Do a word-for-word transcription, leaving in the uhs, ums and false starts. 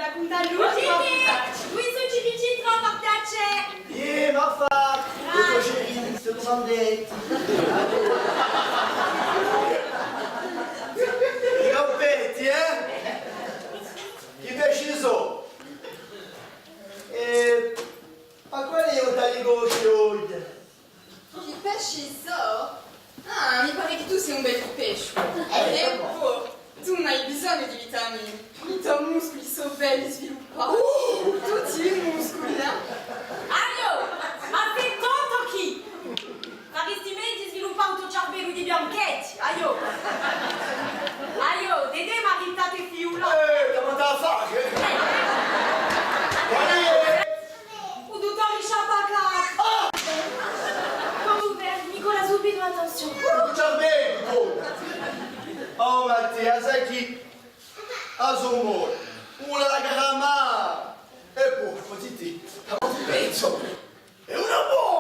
Racconta à noi, ma dite, dui sò i piccini, per piacè? Iè, ma fà, e cocerini, stu dumandettu. I campetti, eh? Chì pesci sò? Eh, ma quale hè u tagliacosci oghje? Chì pesci sò? Ah, mi pare chì tù sì un bellu pesciu. Eh, è po, tù ùn hai bisognu di vitamini. I to musculi sò belli sviluppati. Uh! Tutti i musculi, eh? Aiò! Ma sì tontu chì? Faristi megliu di sviluppà u to ciarbellu di bianchetti, aiò! Aiò, Dedè, maritati figliolu! Eh, chì m'hà da fà? Quale hè? U duttore Sciappacapu! Ah! Quandu veni, Nicola, subitu a tensione. U ciarbellu, oh! Oh, Mattia, sai chì? A so moglia, una gramma! È po, cusì ti, ti pensu, hè una bona!